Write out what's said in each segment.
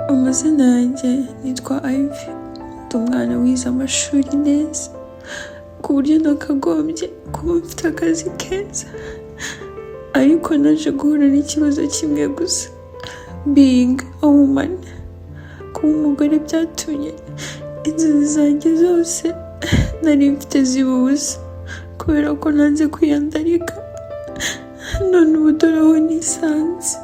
Amazina yanjye nitwa Ivy, ndi umwana wize amashuri neza ku buryo nakagombye kuba mfite akazi keza, ariko naje guhura n'ikibazo kimwe gusa: being a woman. Kuba umugore byatumye inzozi zanjye zose nari mfite ziba ubusa kubera ko nanze kwiyandarika. None ubu dore aho nisanze.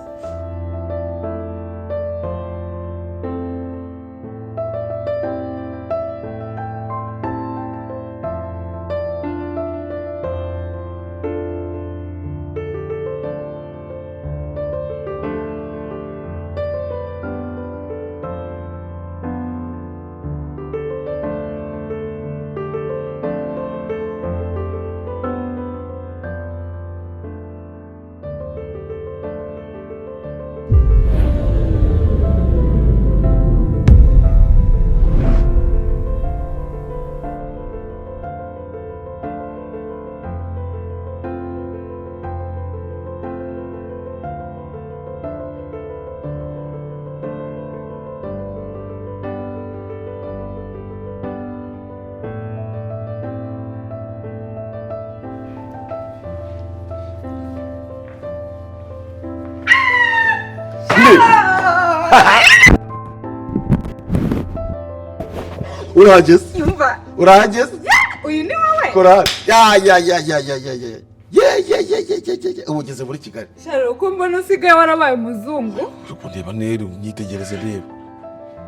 Urahageze? Yumva. Urahageze? Uyu ni wowe? Kora ya ya ya ya ya ya ya ye ye ye ye ye ye ye, ubu ugeze muri Kigali. Sharo, uko mbona usigaye warabaye umuzungu. Uri kundeba nera, unyitegereze, reba,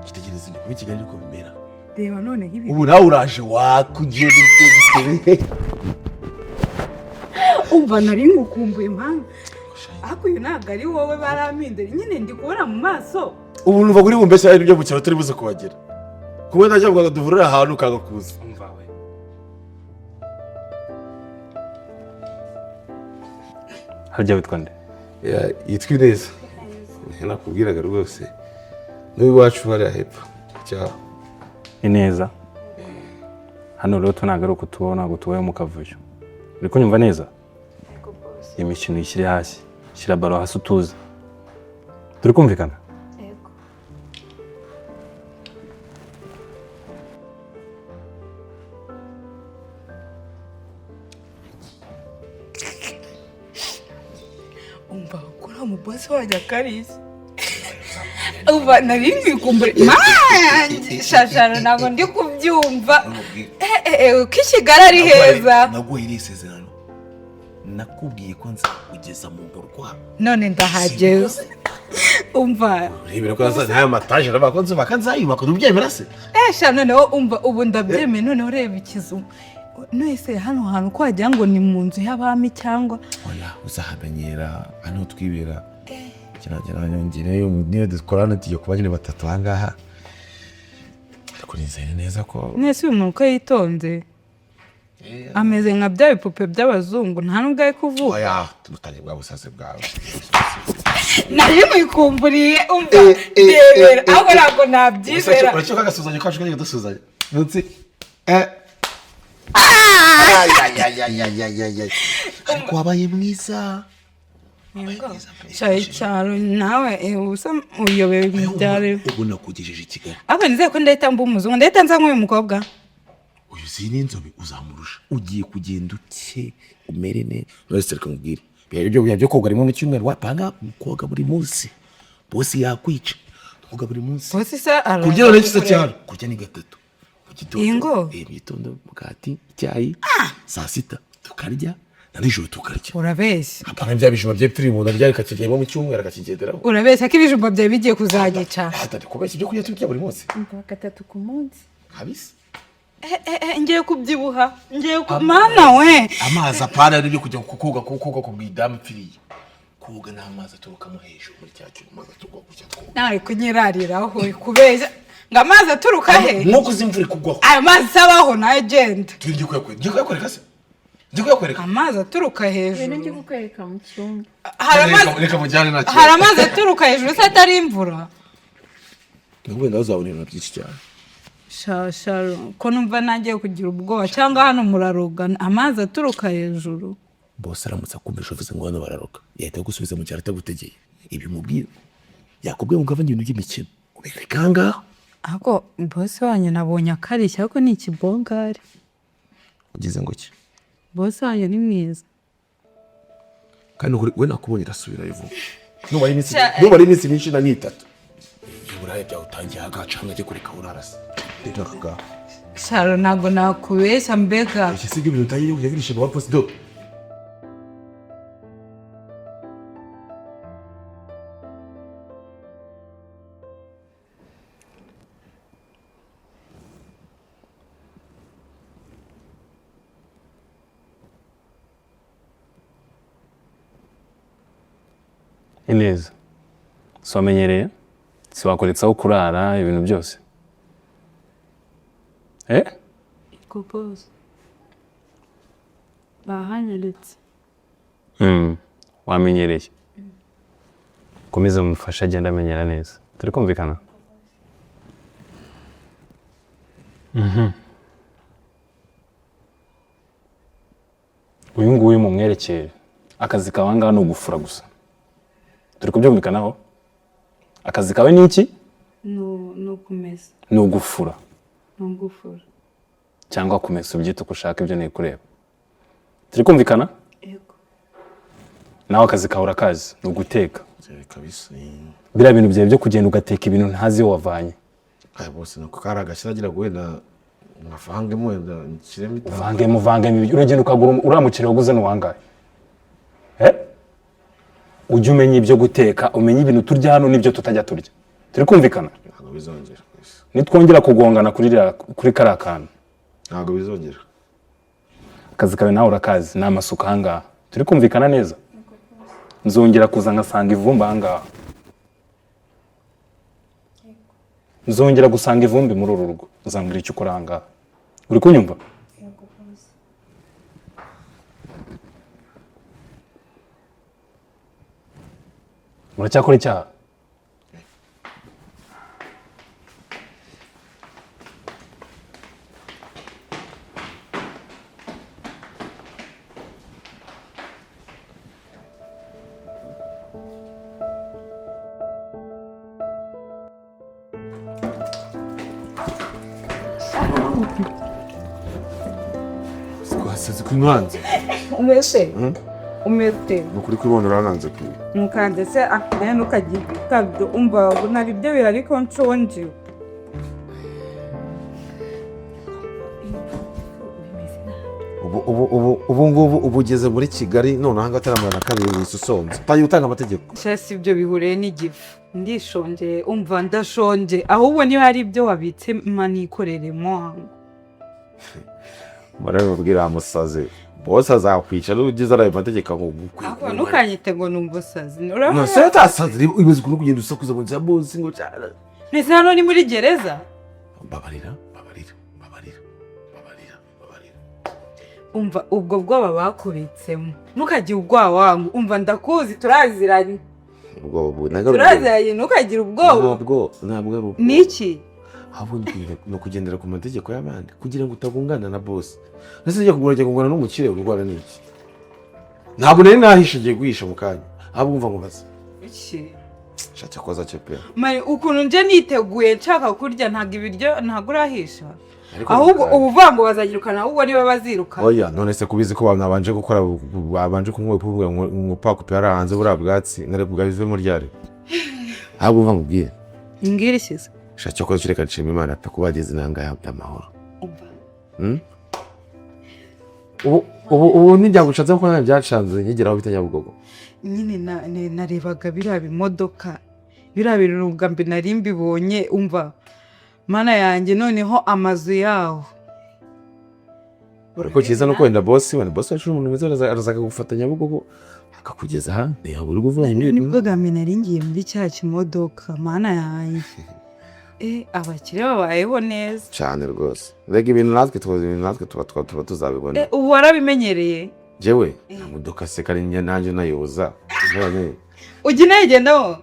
nyitegereze, ni kuba i Kigali niko bimera. Reba none nk'ibi. Ubu nawe uraje wakugiye bite? Umva, nari ngukumbuye impanga, ariko uyu ntabwo ari wowe, barampindura nyine, ndi kubona mu maso. Ubu numva kuri bumbese ari ibyo mu cyaro turi buze kuhagera, kuba ntajya ngo duhurire ahantu ukanga kuza. Umva we. Harya witwa nde? Yitwa Ineza, nakubwiraga rwose, n'iwacu hariya hepfo cyangwa Ineza. Hano rero ntabwo ari uko tubaho, ntabwo tubayeho mu kavuyo. Uri kunyumva neza? Imikino uyishyire hasi, shyira baro hasi utuze. Turi kumvikana? Yego. Umva, kuri umubosi wanjye akarishye. Umva, nari ngukumbuye manjye shasharo, ntabwo ndi kubyumva. Ko i Kigali ari heza. Naguhaye iri isezerano, nakubwiye ko nzakugeza mu murwa. None ndahageze, umva. Urebera ko yazanye aya mataje, aravuga ko nzubaka, nzayubaka, ntubyemera se? Esha, noneho umva, ubu ndabyemeye. Noneho ureba ikizu nese hano hantu ko wagira ngo ni mu nzu y'abami cyangwa? Oya, uzahamenyera, hano twibera kiragera nyongereyo, niyo dukorana tugiye kuba nyine batatu aha ngaha, ariko nizere neza ko Nese uyu muntu uko yitonze ameze nka bya bipupe by'abazungu, nta nubwo ari kuvuga. Oya, tutanye bwa busazi bwawe. Nari mwikumburiye, umva, ndebera ahubwo ntabwo nabyizera. Uracyuka agasuzanyo kacu kagiye dusuzanya munsi. Ariko wabaye mwiza. Shayi cyaro nawe, ubusa uyobewe mu byaro. Ubu nakugejeje i Kigali. Ahubwo nizere ko ndahita mba umuzungu, ndahita nza nk'uyu mukobwa. Uyu si n'inzobe, uzamurusha. Ugiye kugenda uke umere neza. Uretse reka nkubwire, biba ibyo byo koga rimwe mu cyumweru, wapanga koga buri munsi bosi yakwica. Koga buri munsi. Bosi se araza Kurya noneho cyiza kukureba. cyane, kurya ni gatatu mu gitondo. Ingo? Mu gitondo mugati, icyayi, saa sita tukarya, na nijoro tukarya. Urabeshya. Apana bya bijumba byepfiriye umuntu arya akakigenda mu cyumweru akakigenderaho. Urabeshya ko ibijumba byawe bigiye kuzanyica. Hatari kubeshya, ibyo kurya tubirya buri munsi. Umva, gatatu ku munsi. Kabisa. Ngiye kubyibuha, ngiye ku mana we. Amazi, apana ari ibyo kujya koga, koga ku bwidamu ipfiriye, koga n'amazi aturukamo hejuru muri cya cyuma, amazi aturuka gutya twoga. Nawe kunyirariraho, kubeshya ngo amazi aturuka he? Nk'uko uzi imvura ikugwaho. Ayo mazi abaho nayo agenda. Turi ngiye kuyakwereka, ngiye kuyakwereka se, ngiye kuyakwereka. Amazi aturuka Ngwino, hejuru. njye kukwereka mu cyumba. Hari amazi Reka mujyane nta hari amazi aturuka hejuru se atari imvura? Wenda uzabona ibintu byinshi cyane. Shasharo, ko numva nangiye kugira ubwoba, cyangwa hano murarogana, amazi aturuka hejuru? Bose aramutse akumvisha uvuze ngo hano bararoga, yahita agusubiza mu cyaro atagutegeye. Ibi mubwira, yakubwiye ngo ugabanye ibintu by'imikino. Ubereka aha ngaha. Ahubwo bosi wanyu nabonye akarishya, ariko ni ikibogari. Ugize ngo ki? Bosi wanyu ni mwiza. Kandi ukuri we nakubonye irasubirayo vuba. Nubara iminsi, nubara iminsi myinshi na n'itatu. Iburayi byawe utangiye agacanga ajye kureka urarasa. Rero aka ngaha. Sharo, ntabwo nakubeshya mbega. Iki si ibintu utangiye kujya birisha wa bosi do. Ineza, si wamenyereye? Si wakoretsaho kurara ibintu byose? Eh? Yego boss. Bahanyeretse. Wamenyereye. Komeza mumufashe agenda amenyera neza. Turi kumvikana? Uyu nguyu mumwerekere. Akazi kawe ngaha ni ugufura gusa. Turi kubyumvikanaho? Akazi kawe ni iki? No, no kumesa. Ni ugufura. No gufura. Cyangwa kumesa, ubyita uko ushaka, ibyo ntikureba. Turi kumvikana? Yego. Nawe akazi kawe urakazi, ni uguteka. Kabisa. Biriya bintu byawe byo kugenda ugateka ibintu ntazi iyo wavanye. Aya bose nuko kari agashyira agira ngo wenda mwavangemo, wenda nshyiremo itanu. Uvangemo, uvangemo ibyo. Uragenda ukagura uriya muceri waguze ni uwangahe? Eh? Ujye umenya ibyo guteka, umenye ibintu turya hano n'ibyo tutajya turya. Turi kumvikana? Ntabwo bizongera kabisa. Nitwongera kugongana kuri kariya kantu. Ntabwo bizongera. Akazi kawe nawe urakazi, ni amasuka aha ngaha. Turi kumvikana neza? Nzongera kuza ngasanga ivumbi aha ngaha. Nzongera gusanga ivumbi muri uru rugo. Uzambwira icyo ukora aha ngaha. Uri kunyumva? Muracyakora icyaha? Twasaze kumwanze. Umese. Umete. Ni ukuri kwibona urananze kwiwe. Ntukanze se akanya ntukagira ikabyo, umva nari ibyo birari ariko nshonje. Ubu ubu ubu ngubu ubu ugeze muri Kigali none aha ngaha ataramara na kabiri wese usonze. Utangiye gutanga amategeko. Sha si ibyo bihuriye n'igifu. Ndishonje, umva ndashonje. Ahubwo niba hari ibyo wabitse manikoreremo hano. Marababwira musaze. Bose azakwica n'ugize arayo mategeko ngo Ahubwo ntukanyite ngo numva usaze. No Urabona? se utasaze ibaze ukuntu kugenda usakuza mu nzu ya bosi ngo cyara. Mbese hano ni muri gereza? Mbabarira, mbabarira, mbabarira, mbabarira, mbabarira. Umva ubwo bwoba bakubitsemo. Ntukagire ubwoba wangu. Umva ndakuzi, turaziranye. Ubwoba bu nagarutse. Turaziranye, ntukagire ubwoba. Ntabwo, ntabwo ari ubwoba. Ni iki? Ahubwo ni ukugendera ku mategeko y'abandi kugira ngo utagungana na bosi. Ese njya kugura, njya kugurana n'umukire urwara n'iki? Ntabwo nari nahishe, ngiye guhisha mu kanya. Ahubwo umva nkubaze. Iki? Shaka koza cyo pe. Mari ukuntu nje niteguye nshaka kurya, ntabwo ibiryo ntabwo urahisha. Ariko Ahubwo mu kanya. ubu uvuga ngo bazagirukana, ahubwo niba baziruka. Oya, none se kubizi ko abantu babanje gukora, babanje kunywa kuvuga ngo ngo pakupe yari hanze buriya bwatsi nari bwabivemo ryari. Ahubwo umva nkubwire. Mbwira ishize. Shaka koza reka nshima Imana pe kuba yageze inanga y'amahoro. Umva. Ubu ubu ubu ntibyagushatse kuko nawe byacanze nkigeraho bita Nyabugogo. Nyine narebaga biriya bimodoka, biriya birunga mbi nari mbibonye, umva mana yanjye, noneho amazu yaho. Ariko cyiza no kwenda bosi, wenda bosi wacu umuntu mwiza araza akagufata Nyabugogo akakugeza aha, ntiyabura uvuga ibindi. Nibwo bwa mbere nari ngiye muri cya kimodoka, mana yanjye. Abakire babayeho neza. Cyane rwose. Mbega ibintu natwe tuba, ibintu natwe tuba tuba tuba tuzabibona. Ubu warabimenyereye? Jewe nta modoka se kari njye nanjye nayoza. None Ujya unayigendamo?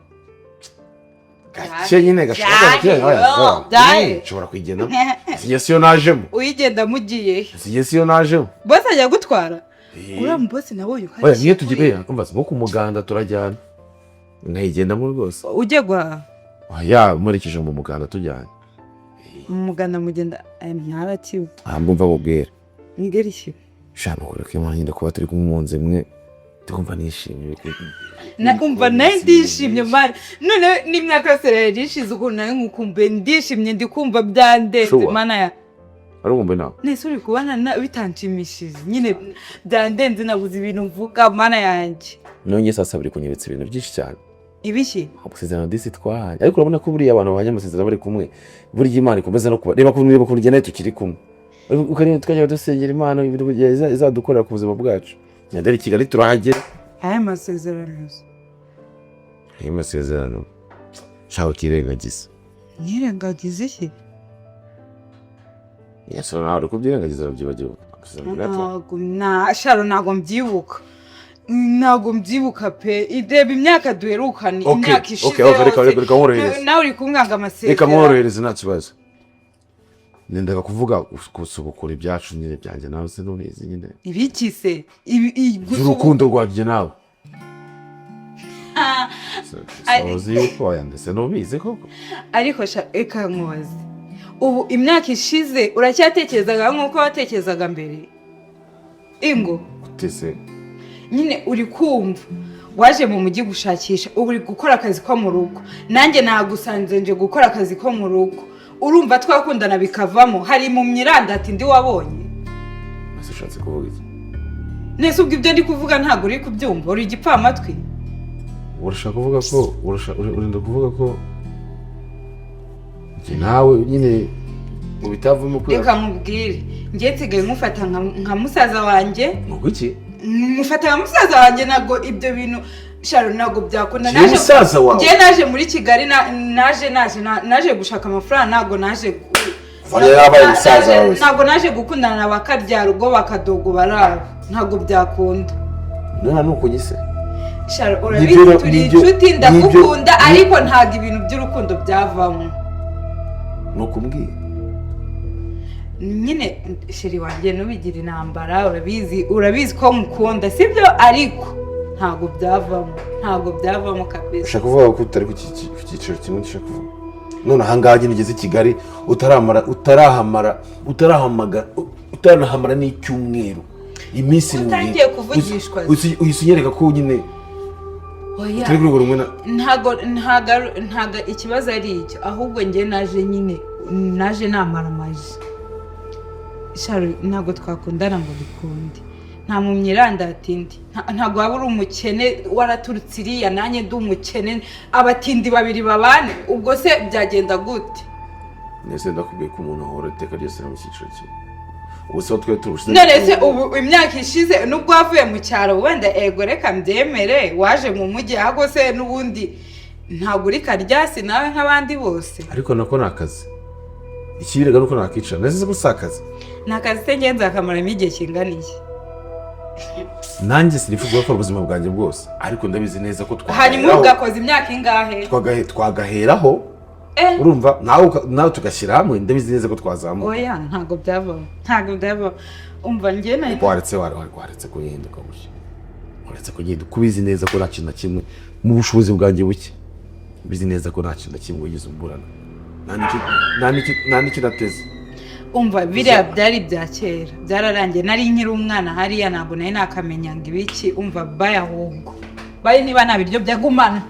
gake nyine gashoboka. Byaye. Nshobora kuyigendamo. Sijye siyo najemo. Uyigendamo ugiye he? Sijye siyo najemo. Bose ajya gutwara? Uriya mubosi nabonye uko Oya, niyo tugiye, umva nko ku muganda turajyana. Nkayigendamo rwose. Ujye guhaha? Ya murekeje mu muganda tujyanye. Mu muganda mugenda mwarakiwe. Aha mbumva mubwira. Ngeri iki? Shana ureke Imana nyine kuba turi kumwe mu nzu imwe, ndumva nishimye. Nakumva nawe ndishimye mani, none n'imyaka yose rero ishize ukuntu nawe nkukumbuye ndishimye, ndi kumva byandenze. Sure. Mana ya Ari wumve nawe. Nese uri kubona bitanshimishije nyine, byandenze, nabuze ibintu mvuga, mana yanjye. Nongeye sasa buri kunyibutsa ibintu byinshi cyane. Ibiki? Amasezerano disi twahanye, ariko urabona ko buriya abantu bahanye amasezerano bari kumwe, burya Imana ikomeza no kuba reba ko niba kurya nayo tukiri kumwe, ukareba tukajya dusengera Imana ibintu izadukorera ku buzima bwacu. Nyandari i Kigali turahagera. Aya masezerano? Ayo masezerano shaka ukirengagiza. Nyirengagiza iki? Yesu, nawe uri kubyirengagiza, urabyibagiwe. Amasezerano gato. Ntabwo na Sharo, ntabwo mbyibuka, ntabwo mbyibuka pe. Reba imyaka duherukana, Okay, imyaka ishize okay, reka yose. reka nkorohereze. Nawe uri kumwanga amasezerano. Reka mworohereze, nta kibazo. Nendaga kuvuga gusubukura ibyacu nyine, byanjye nawe, se nubizi nyine. Ibiki se? By'urukundo rwanjye nawe. Uzi yuko oya, ndetse nubizi koko. Ariko sha, reka nkubaze, ubu imyaka ishize uracyatekerezaga nk'uko watekerezaga mbere ingo? Utese? Nyine uri kumva waje mu mujyi gushakisha, ubu uri gukora akazi ko mu rugo, nanjye nagusanze nje gukora akazi ko mu rugo. Urumva twakundana bikavamo? Hari mu myirandati ndi wabonye. Ese ushatse kuvuga iki? Nese ubwo ibyo ndi kuvuga ntabwo uri kubyumva? Uri igipfamatwi. Urashaka kuvuga ko urinda kuvuga ko njye nawe nyine mu bitavamo kubera Reka nkubwire, njye nsigaye nkufata nka musaza wanjye. Ngo iki? Mufata nka musaza wanjye. Ntabwo ibyo bintu, Sharo, ntabwo byakunda. Njye musaza wawe? Njye naje muri Kigali, naje gushaka amafaranga, ntabwo naje Vanya yabaye musaza wawe. Ntabwo naje gukundana na bakaryarugo bakadogo barabo, ntabwo byakunda. None ni uko nyise. Sharo, urabizi turi inshuti, ndagukunda, ariko ntabwo ibintu by'urukundo byavamo. Ni ukumbwiye. Nyine chéri wanjye, ntubigire intambara. Urabizi, urabizi ko mukunda, sibyo? Ariko ntabwo byavamo, ntabwo byavamo kabisa. Ushaka kuvuga ko utari ku cyiciro kimwe? Ushaka kuvuga none ahangaha nyine ugeze i Kigali utaramara, utarahamara, utarahamagara, utaranahamara n'icyumweru, iminsi irindwi. Utangiye kuvugishwa se. Uhise unyereka ko nyine Oya. utari kuri rumwe na Ntago ikibazo ari icyo, ahubwo njye naje nyine, naje namara amaji. Sharo, ntabwo twakundana ngo bikunde, nta mu myirandatindi. Ntabwo waba uri umukene waraturutse iriya, nanjye ndi umukene, abatindi babiri babane, ubwo se byagenda gute? Nese ndakubwiye ko umuntu ahora iteka ryose mu cyiciro kimwe? Ubu se twe turushize. None se ubu imyaka ishize, nubwo wavuye mu cyaro, wenda ego reka mbyemere, waje mu mujyi, ahubwo se n'ubundi ntabwo uri karyasi nawe nk'abandi bose? Ariko nako ni akazi. Ikibirega nuko nakicara nese ko si akazi. Ni akazi se? Ngenzi akamaramo igihe kingana iki? Nanjye sinifuza gukora ubuzima bwanjye bwose, ariko ndabizi neza ko Hanyuma twagaheraho. ugakoza imyaka ingahe? Twagaheraho. Urumva nawe nawe tugashyira hamwe, ndabizi neza ko twazamuka. Oya, ntabwo byavamo, ntabwo byavamo. Umva, njye na Waretse waretse kuyihinduka gutya, waretse kuyihinduka, ubizi neza ko nta kintu na kimwe mu bushobozi bwanjye buke, ubizi neza ko nta kintu na kimwe wigeze umburana, nta n'icyo nateze. Umva, biriya byari ibya kera, byararangiye. Nari nkiri umwana hariya, ntabwo nari nakamenya ngo ibiki. Umva, baye ahubwo baye, niba nta biryo byagumana.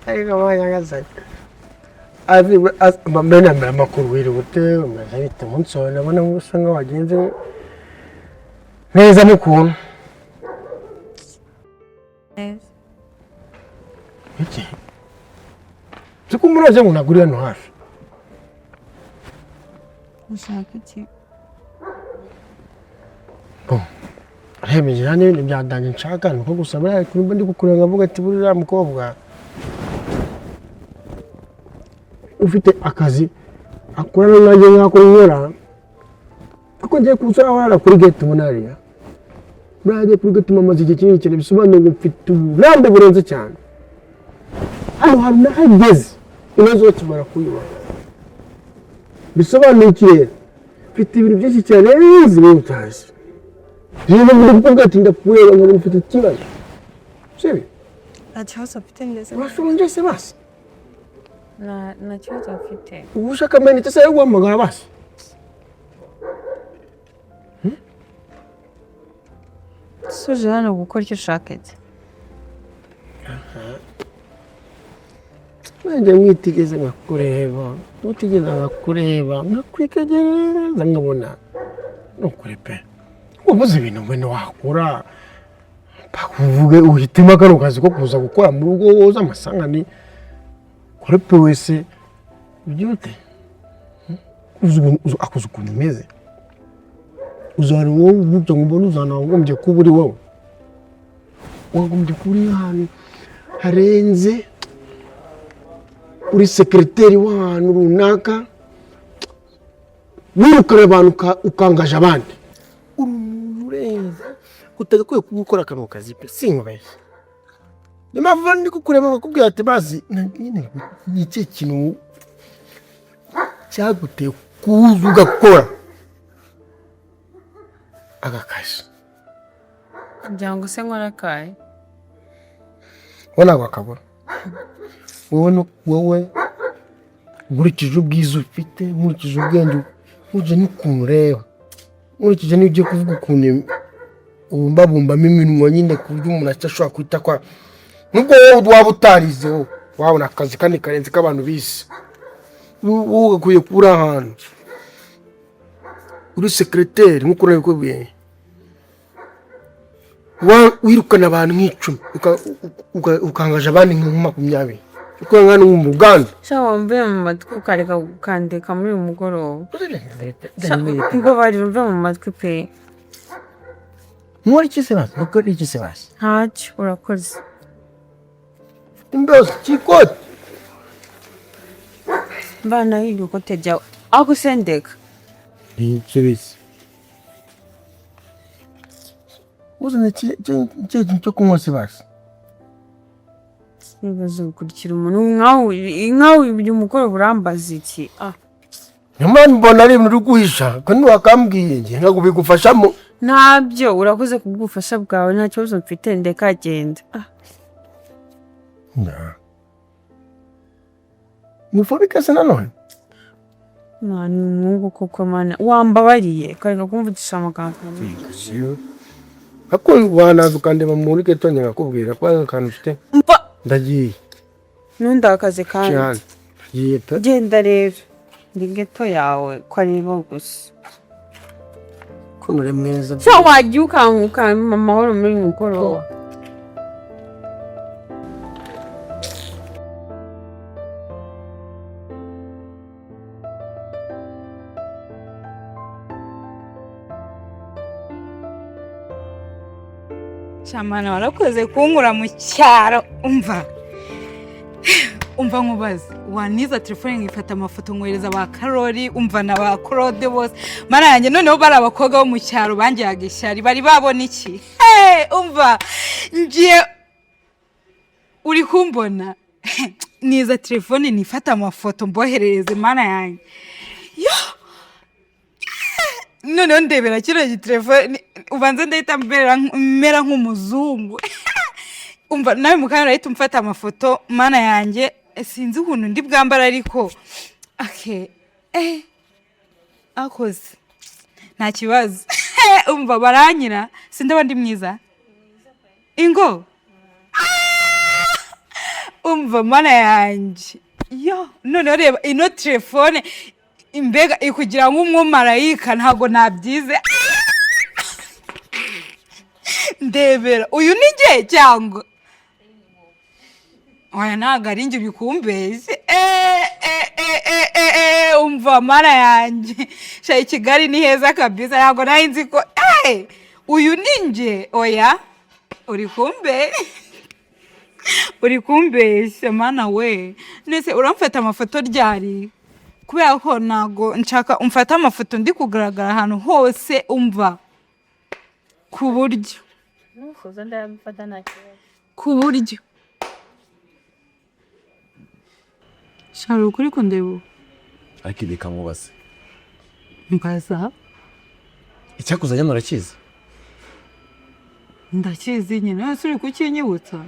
Ariko abanyagasani mbere na mbere, amakuru? Wiriwe ute? Umeze bite? Umunsi wawe ndabona usa nkaho wagenze neza n'ukuntu. Neza. Iki siko umuraje ngo ntabwo uri hano hafi? Ushaka iki? Urebye nta n'ibindi byadanje nshaka, ni uko gusa buriya kuri ndi kukureba nkavuga ati buriya mukobwa Ufite akazi akorana nanjye nk'ako nkora, kuko ngiye kuza aho kuri gate ubona hariya. Buriya kuri gate mamaze igihe kinini cyane, bisobanuye ngo mfite uburambe burenze cyane. Hano hantu nahageze ibibazo kimara kuyibona, bisobanuye iki rero? Mfite ibintu byinshi cyane nzi wowe utazi. Rero muri kuvuga ati ndakureba nkabona ufite ikibazo, sibyo? Nta kibazo mfite ndetse. Urashonje se basi? Nta kibazo mfite. Uba ushaka amayinite se yo guhamagara basi? Suje hano gukora icyo ushaka iki? Nanjye mwitegereza nkakureba, mwitegereza nkakureba, nkakwitegereza nkabona nukuri pe wabuze ibintu mbona wakora, bakuvuge uhitemo kano kazi ko kuza gukora mu rugo woza amasahani kore pe wese ubyute. Akoze ukuntu umeze, uzana wowe ubyo ngo mbone, uzana wagombye kuba uri wowe, wagombye kuba uri ahantu harenze, uri sekereteri w'ahantu runaka, wirukana abantu ukangaje abandi. Uri umuntu urenze utagakwiye kuba ukora kano kazi pe, sinkubeshye. Niyo mpamvu ndi kukureba bakubwira ati bazi nyine ni ikihe kintu cyaguteye kuza ugakora aka kazi? Kugira ngo se nkore akahe? Wowe ntabwo wakabura. Wowe wowe nkurikije ubwiza ufite, nkurikije ubwenge, nkurikije n'ukuntu ureba, nkurikije n'ibyo ugiye kuvuga, ukuntu ubumbabumbamo iminwa nyine ku buryo umuntu adashobora kwita kwa nubwo wowe waba utarize, wowe wabona akazi kandi karenze k'abantu bize. Wowe ugakwiye kuba uri ahantu uri sekereteri nk'uko nabikubwiye, wirukana abantu nk'icumi, ukangaje abandi nka 20, uko ngana mu ruganda. Sha, wamvuye mu matwi ukareka ukandeka muri uyu mugoroba. Sha, mbabarira umve mu matwi pe. Nkora iki se basi? Nkora iki se basi? Ntacyo, urakoze. Imbeho kikoti. Mbana hirya ikote ryawe aho usendeka. Nsubize. Uzanye iki cyo kunywa se basi? Ibibazo bikurikira umuntu nkawe, uyu mugoroba urambaza iki? Ah. Niyo mpamvu mbona ari ibintu uri guhisha, ko ntiwakambwiye njye nkabigufashamo. Ntabyo, urakoze ku bw'ubufasha bwawe, nta kibazo mfite, ndeka genda. Ah. Mufubike se nanone? Mwana umuhungu koko, mana wambabariye ukareka kumvugisha amagambo. Ariko wanaza ukandeba muri geto nkakubwira ko ari akantu ufite. Mva. Ndagiye. Ntundakaze kandi. Cyane. Ndagiye pe. Genda rero, ndi geto yawe ko ari bo gusa. Ukuntu uri mwiza. Sha, wagiye ukanguka amahoro muri uyu mugoroba. Shamana, warakoze kunkura mu cyaro. Umva, umva nkubaze, waniza telefone nkifata amafoto nkohereza ba Karori, umva, na ba Claude bose. Mana yanjye, noneho bari abakobwa bo mu cyaro bangiraga ishyari, bari babona iki? Hey, umva, ngiye uri kumbona niza telefone nifata amafoto mboherereze. Mana yanjye, yo noneho ndebera kino gitelefone, ubanza ndahita mera nk'umuzungu. Umva, nawe mu kanya urahita umfata amafoto. Mana yanjye, sinzi ukuntu ndi bwambara, ariko ake akoze nta kibazo. Umva, baranyira, sindaba ndi mwiza ingo. Umva, mana yanjye, yo noneho reba ino telefone, imbega ikugira nk'umwumarayika, ntabwo nabyize. Ndebera, uyu ni njye cyangwa oya? Ntabwo ari njye, ubikumbeshye. Umva, mana yanjye, sha, i Kigali ni heza kabisa. Ntabwo nari nzi ko uyu ni njye. Oya, uri kumbe. Uri kumbeshya mana we. Nese uramfata amafoto ryari? Kubera ko ntago nshaka umfata amafoto ndi kugaragara ahantu hose, umva ku buryo Nufuza ndayagufata, nta kibazo. Ku buryo shara ukuri kundeba ubu. Ariko reka nkubaze. Mbaza. Icyakuzanye hano urakizi? Ndakizi nyine, wese uri kukinyibutsa.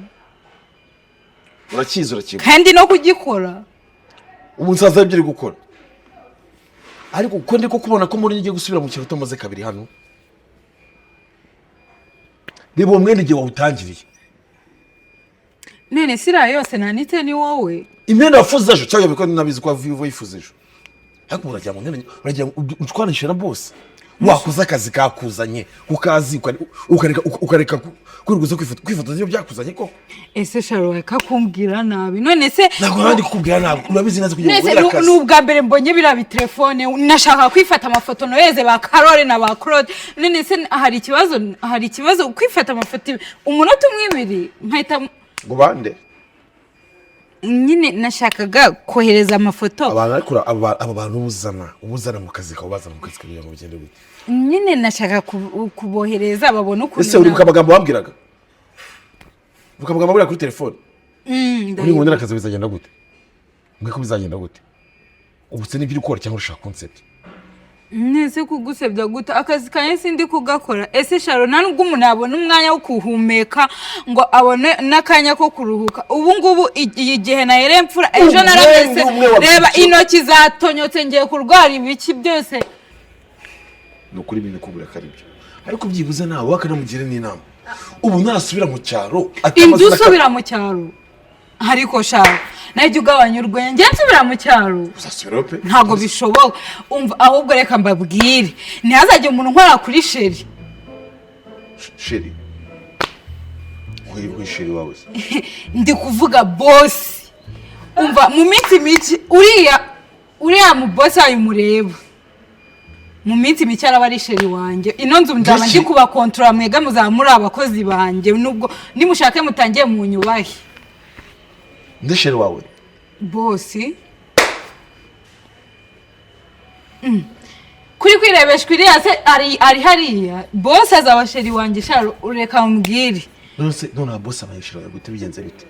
Urakizi, urakizi. Kandi no kugikora. Ubu nsaza ibyo uri gukora, ariko uko ndi kukubona ko muri ugiye gusubira mu kintu utamaze kabiri hano. Reba uwo mwenda igihe wawutangiriye. None siriya yose nanitse ni wowe? Imyenda wafuze ejo cyangwa biko nabizi ko wayifuze ejo, ariko uragira ngo uragira ngo utwanishe na bose. Wakoze akazi kakuzanye ukazi, ukareka kwirirwa kwifotoza ibyo byakuzanye koko. Ese sharo, reka kumbwira nabi none se. Ntabwo nabandi kukubwira nabi, urabizi neza kugira ngo Nese ubone akazi. Ni ubwa mbere mbonye biriya bitelefone, nashaka kwifata amafoto noheze ba Karole na ba Claude. None se hari ikibazo? Hari ikibazo kwifata amafoto umunota umwe, ibiri, nkahita Ngo bande? Nyine nashakaga kohereza amafoto. Abantu ariko aba bantu ubuzana mu kazi kawe, bazana mu kazi kugira ngo bigende gute? Nyine nashaka kubohereza babone ukuntu Ese uribuka amagambo wambwiraga? Uribuka amagambo wambwiraga kuri telefone? Uri ngundira akazi, bizagenda gute? Mbwe ko bizagenda gute? Ubu se nibyo uri gukora cyangwa urashaka concept? Nese kugusebya gute? Akazi kanjye sindi kugakora. Ese sharo, nta nubwo umuntu yabona umwanya wo kuhumeka ngo abone n'akanya ko kuruhuka? Ubu ngubu igihe nahereye mfura ejo Umwe naramese. umwe wa Reba byo. intoki zatonyotse, ngiye kurwara ibiki byose. Ni ukuri ibintu kubura ko ari byo, ariko byibuze nawe wakanamugira n'inama ubu nasubira mu cyaro atamaze Inzu usubira mu cyaro? Ariko sharo, najya ugabanya urwenya, njye nsubira mu cyaro? Uzasubirayo pe. Ntabwo bishoboka. Umva, ahubwo reka mbabwire, ntihazajye umuntu nkora kuri chéri. Chéri uri chéri wawe se? Ndi kuvuga boss. Umva, mu minsi mike uriya mu boss wayo mureba, mu minsi mike araba ari chéri wanjye. Ino nzu nzaba ndi Mbese? kubakontorora, mwega muzaba muri abakozi banjye, nubwo nimushake mutangiye munyubahe. Ndi chéri wawe? Boss. Kuri kwirebeshwa iriya se ari hariya, boss azaba chéri wanjye. Sharo, ureka mbwire. None se none boss abaye chéri wawe gute? Bigenze bite?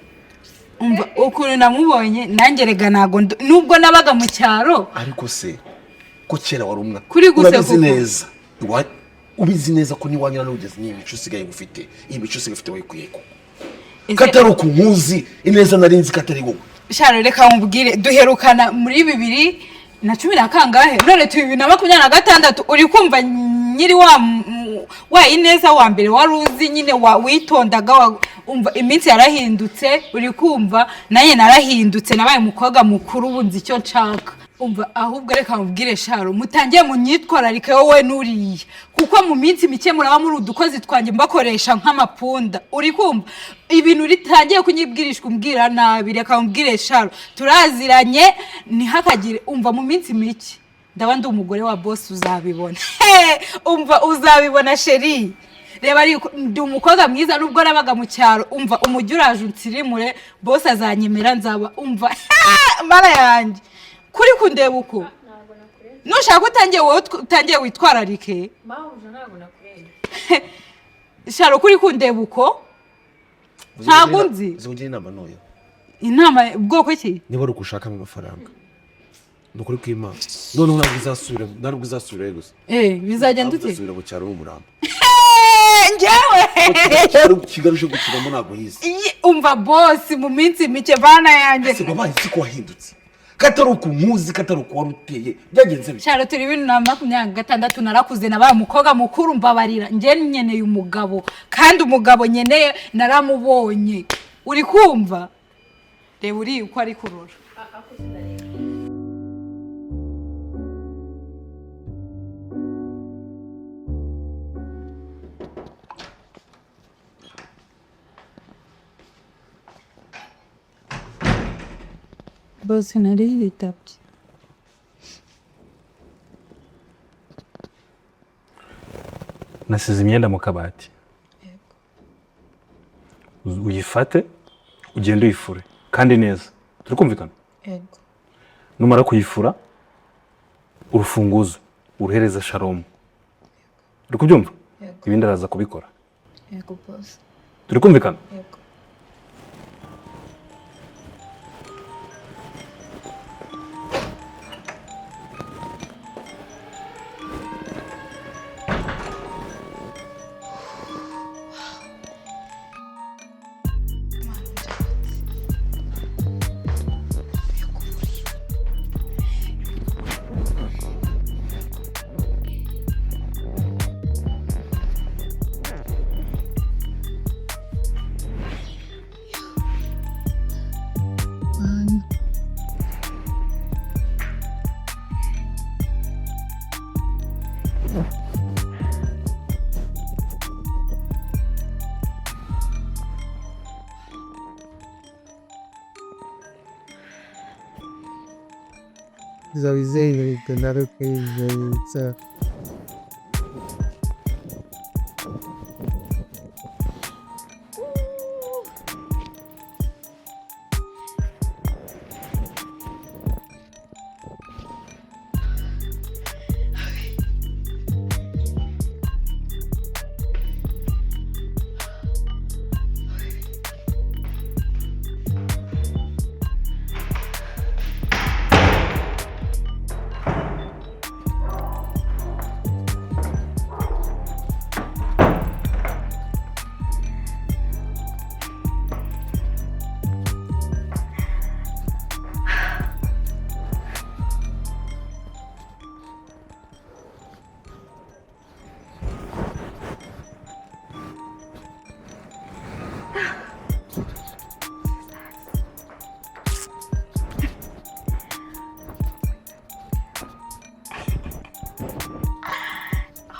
Umva ukuntu namubonye nanjye, rega ntago nubwo nabaga mu cyaro. Ariko se ko kera wari umwana Kuri guseka urabizi uko. neza. Ubizi neza ko niwanyura n'ugeze n'iyi mico usigaye ufite, iyi mico usigaye ufite wayikuye ko katari uku nkuzi ineza, nari nzi ko atari wowe. Sharo, reka nkubwire, duherukana muri 2010 na kangahe, none turi 2026. Uri kumva nyiri wa Ineza wa mbere wari uzi nyine wa witondaga umva, iminsi yarahindutse. Uri kumva, nanjye narahindutse, nabaye umukobwa mukuru, ubu nzi icyo nshaka. Umva, ahubwo reka mubwire sharo, mutangiye munyitwararike wowe n'uriya, kuko mu minsi mike muraba muri udukozi twanjye mbakoresha nk'amapunda. Uri kumva ibintu ritangiye kunyibwirishwa umbwira nabi? Reka mubwire sharo, turaziranye, ntihakagire. Umva, mu minsi mike ndaba ndi umugore wa boss, uzabibona. He, umva, uzabibona chéri. Reba, ariko ndi umukobwa mwiza nubwo nabaga mu cyaro. Umva, umujyi uraje unsirimure, boss azanyemera, nzaba umva mara yanjye. Kuri kundeba uko, nushaka utangiye wowe utangiye witwararike. Mabuja, ntabwo nakurebye. Sharo, kuri kundeba uko, ntabwo nzi. Uzi inama ntoya? Inama bwoko ki? Niba ari ukushakamo amafaranga, ni ukuri kw'Imana, noneho ntabwo uzasubira, ntabwo uzasubirayo gusa. Eh, bizagenda Ntabwo ute? uzasubira mu cyaro n'umurambo. Njyewe? Kigali uje gukiramo ntabwo yize. Umva boss, mu minsi mike bana yanjye. Ese wabaye iki ko wahindutse, katari uku nkuzi, katari uku wari uteye? Byagenze bite? Sharo, turi 2026, narakuze, nabaye umukobwa mukuru. Mbabarira, njye nkeneye umugabo, kandi umugabo nkeneye naramubonye. Uri kumva? Reba uriya uko ari kurora. Boss, nari yitabye. Nasize imyenda mu kabati, uyifate. Ugende uyifure kandi neza. Turi kumvikana? Yego. Numara kuyifura urufunguzo uruhereza Shalom. Uri kubyumva? Yego. Ibindi araza kubikora. Yego boss. Turi kumvikana? Yego.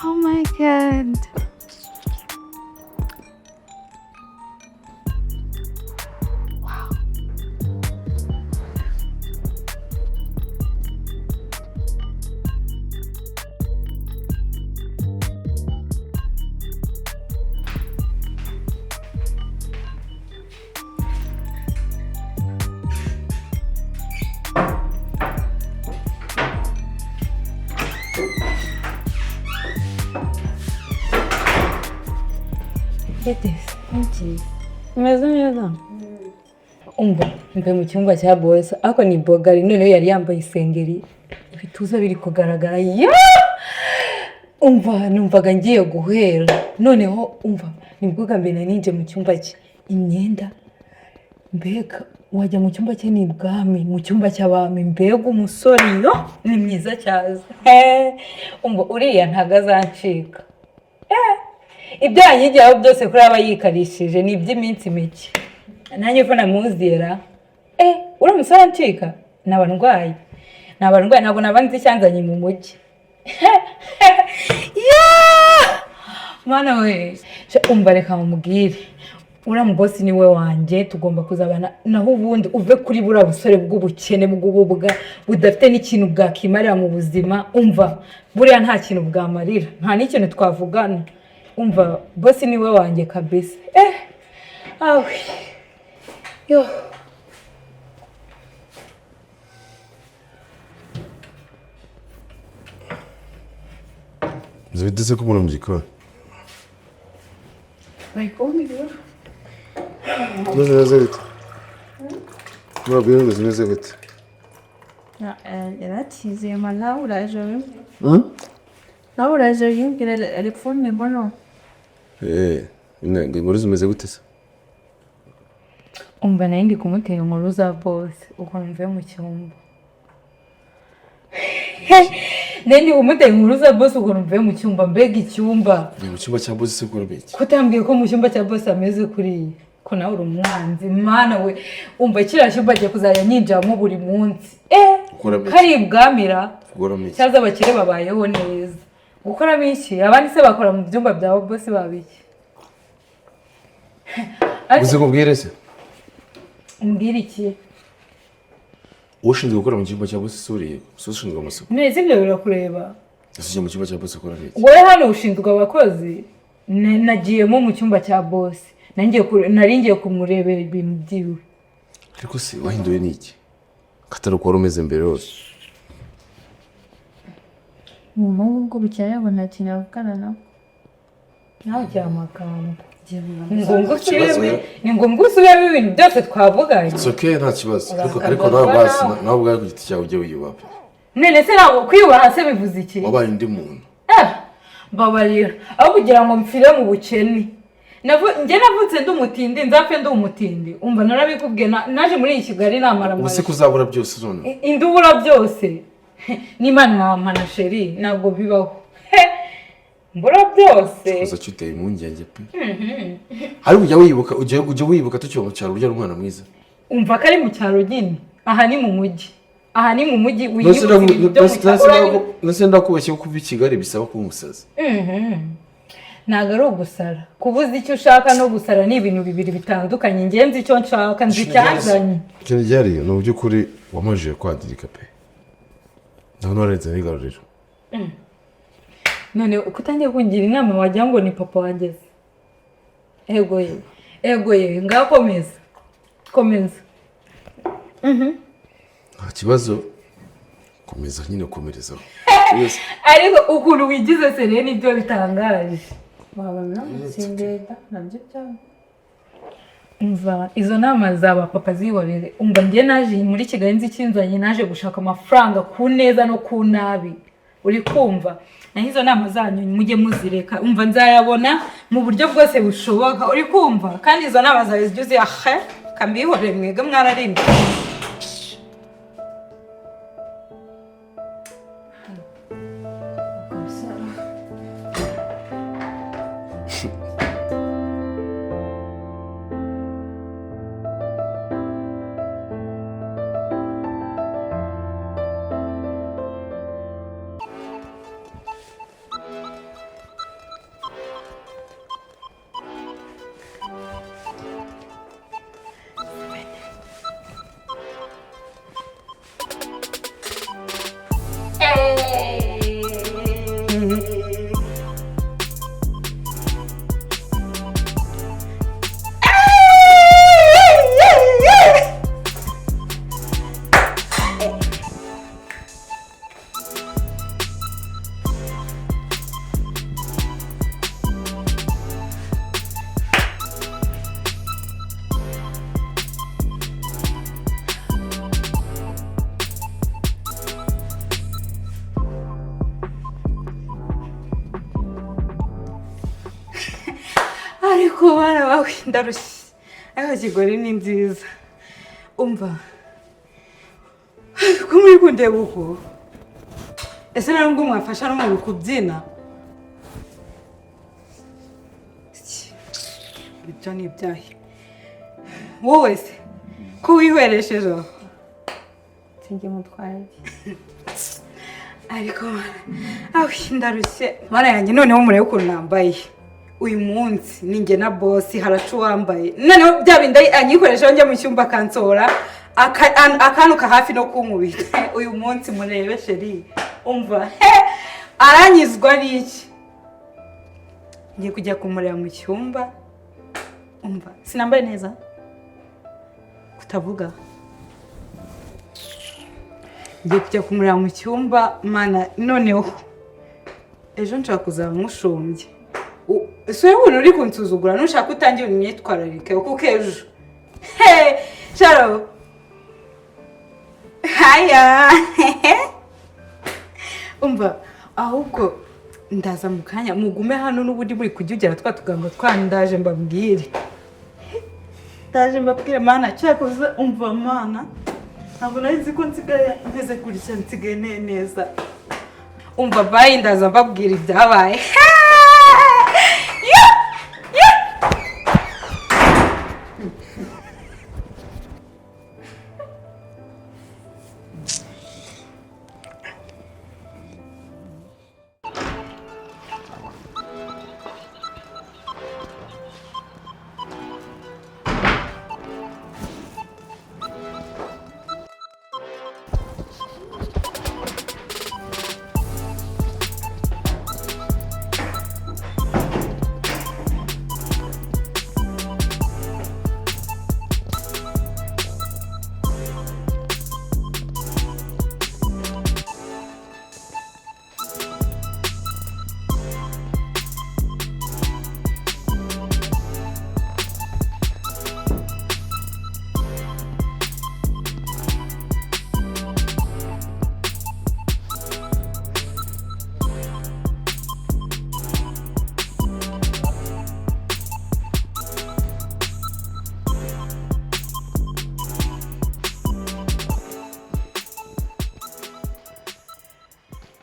Oh my God. Wow. Umeze neza. Umva mve mu cyumba cya boss ariko ni bogari, noneho yari yambaye isengeri ibituza biri kugaragara. Umva numvaga ngiye guhera, noneho umva nibwo bwa mbere ninjye mu cyumba cye imyenda, mbega wajya mu cyumba cye ni ibwami, mu cyumba cy'abami, mbega umusore yo ni mwiza cyaza. Umva uriya ntago azancika. Ibyo yanyigiraho byose kuri aba yikarishije ni iby'iminsi mike. Nanjye ko namuzira uriya musore ancika naba ndwaye, ntabwo naba nzi icyanzanye mu mujyi. Mana we, umva reka mubwire uriya mubosi ni we wanjye, tugomba kuzabana. Naho ubundi uve kuri buriya busore bw'ubukene bw'ububwa budafite n'ikintu bwakimarira mu buzima. Umva buriya nta kintu bwamarira, nta n'ikintu twavugana. Umva bosi ni we wanjye kabisa. Awe yo Zibitse ko umuntu mu gikoni. Bari kumbwira. Zimeze gute? Murabwira ngo zimeze gute? Yaratizeye ma nawe uraje nawe uraje uyimbwira telefone mbona. Inkuru zimeze gute se? Umva nari ndi kumutera inkuru za boss ukuntu mvuye mu cyumba. Nari ndi kumutera inkuru za boss ukuntu mvuye mu cyumba, mbega icyumba. Ni mu cyumba cya boss se ukora iki? Kutambwiye ko mu cyumba cya boss ameze kuriya. Ko nawe uri umwanzi mana we, umva kiriya cyumba agiye kuzajya nyinjiramo buri munsi. Kari ibwamira cyaza abakire babayeho neza. Gukoramo iki? Abandi se bakora mu byumba bya boss babiki? Uzi kubwire se? Umbwira iki? Ushinzwe gukora mu cyumba cya boss suriye, ushinzwe amasuku. Neza ibyo birakureba. Ese mu cyumba cya boss ukora iki? Wowe hano ushinzwe abakozi, nagiyemo mu cyumba cya boss. Nari ngiye kumurebera ibintu byiwe. Ariko se wahinduwe n'iki? Katari uko wari umeze mbere yose. Umuhungu ubwo bukeye yabona ati navugana nawe. Nawe ugira amagambo. Ni ngombwa usubiremo ibintu byose twavuganye. It's okay, nta kibazo. Ariko nawe basi nawe ubwawe ku giti cyawe ujye wiyubaha. None se ntabwo kwiyubaha se bivuze iki? Wabaye undi muntu. Mbabarira. Aho kugira ngo mpfire mu bukene. Njye navutse ndi umutindi, nzapfe ndi umutindi. Umva narabikubwiye, naje muri iyi Kigali namara amazi. Ubu se kuzabura byose none? Indubura byose. N'Imana wampana sheri, ntabwo bibaho. Mbura byose. Uza cyuteye impungenge pe. Ariko ujya wibuka, ujya wibuka tukiba mu cyaro urya umwana mwiza. Umva ko ari mu cyaro nyine. Aha ni mu mujyi. Aha ni mu mujyi wiyibutsa ibintu byo mu cyaro. Nase ndakubeshye ko kuva i Kigali bisaba kuba umusazi. Ntabwo ari ugusara. Kubuza icyo ushaka no gusara ni ibintu bibiri bitandukanye. Njye nzi icyo nshaka, nzi icyanzanye. Ikintu gihari ni uby'ukuri wamajije kwangirika pe. Ndabona warenze n'igaruriro. None uko utangiye kungira inama wagira ngo ni papa wageze. Ego ye. Ego ye, ngaho komeza. Komeza. Nta kibazo. Komeza nyine, komerezaho. Ariko ukuntu wigize sere nibyo bitangaje. Waba namutsindira nabyo byaba. Umva izo nama zaba papa zihorere. Umva njye naje muri Kigali nzi ikinzanye, naje gushaka amafaranga ku neza no ku nabi. Uri kumva? Naho izo nama zanyu mujye muzireka. Umva nzayabona mu buryo bwose bushoboka. Uri kumva? Kandi izo nama zawe zijye uziha kambihorere mwebwe mwararimba. Ariko bana bawe ndarushye. Ariko Kigali ni nziza. Umva ko muri kundeba uko, ese nubwo mwafasha no mu kubyina? Ibyo ni ibyahe. Wowe se ko wihweresheje aho? Sinjye mutwaye. Ariko awe ndarushye. Mana yanjye, noneho murebe ukuntu nambaye. Uyu munsi ninjye na boss haracu wambaye. Noneho bya bindi anyikoresha njya mu cyumba akansora akanuka hafi no kunkubita. Uyu munsi murebe sheri. Umva aranyizwa n'iki? Ngiye kujya kumureba mu cyumba. Umva sinambaye neza kutavuga. Ngiye kujya kumureba mu cyumba mana. Noneho ejo nshaka kuzaba nkushombye. Si wowe uri kunsuzugura, nushaka utangira imyitwararike kuko ejo. Hey, Sharo. Haya. Umva ahubwo ndaza mu kanya mugume hano n'ubundi muri kujya twa tugambo twandaje mbabwire. Ndaje mbabwire mana cyakoze. Umva mana ntabwo nari nzi ko nsigaye meze kurya, nsigaye neza. Umva bayi ndaza mbabwira ibyabaye.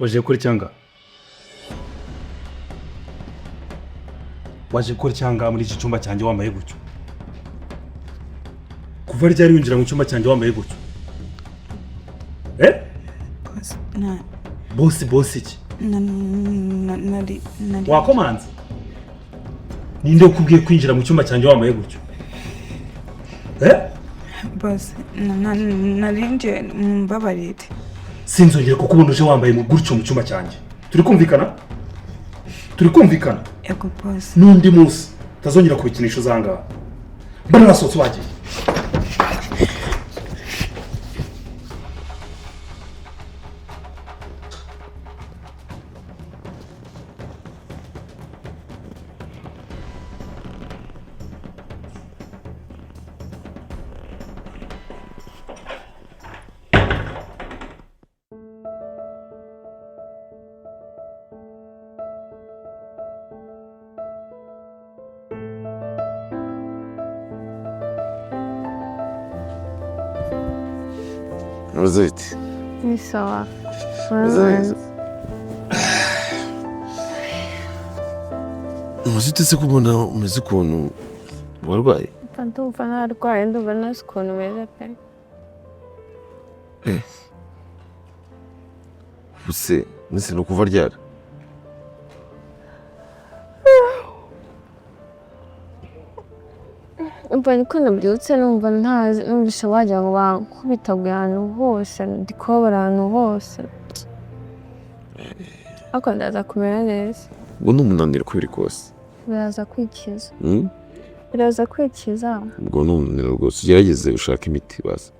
Waje gukora icyanga, waje gukora icyanga muri iki cyumba cyanjye wambaye gutyo? Kuva ryari winjira mu cyumba cyanjye wambaye gutyo? Eh? Na Bosi, bosi iki? na na nari nari Wakomanze? Ninde ukubwiye kwinjira mu cyumba cyanjye wambaye gutyo? Eh? Boss, na na nari nje, mumbabarire. Sinzongera kukubona uje wambaye mu gutyo mu cyumba cyanjye. Turi kumvikana? Turi kumvikana? Ego, boss. N'undi munsi utazongera kubikinisha uzangaha mbona wasohotse wagiye. Umeze bite? Ni sawa. Umeze neza? Umeze ute se, kubona umeze ukuntu, warwaye? Ndumva narwaye, ndumva ntazi ukuntu meze pe. Ubuse nese ni ukuva ryari? Umva, niko nabyutse numva ntazi, numvise wagira ngo bankubitaguye ahantu hose, ndi kubabara ahantu hose, ariko ndaza kumera neza. Ubwo ni umunaniro uko biri kose. Biraza kwikiza. Hmm? Biraza kwikiza. Ubwo ni umunaniro rwose, ugerageze ushake imiti baza.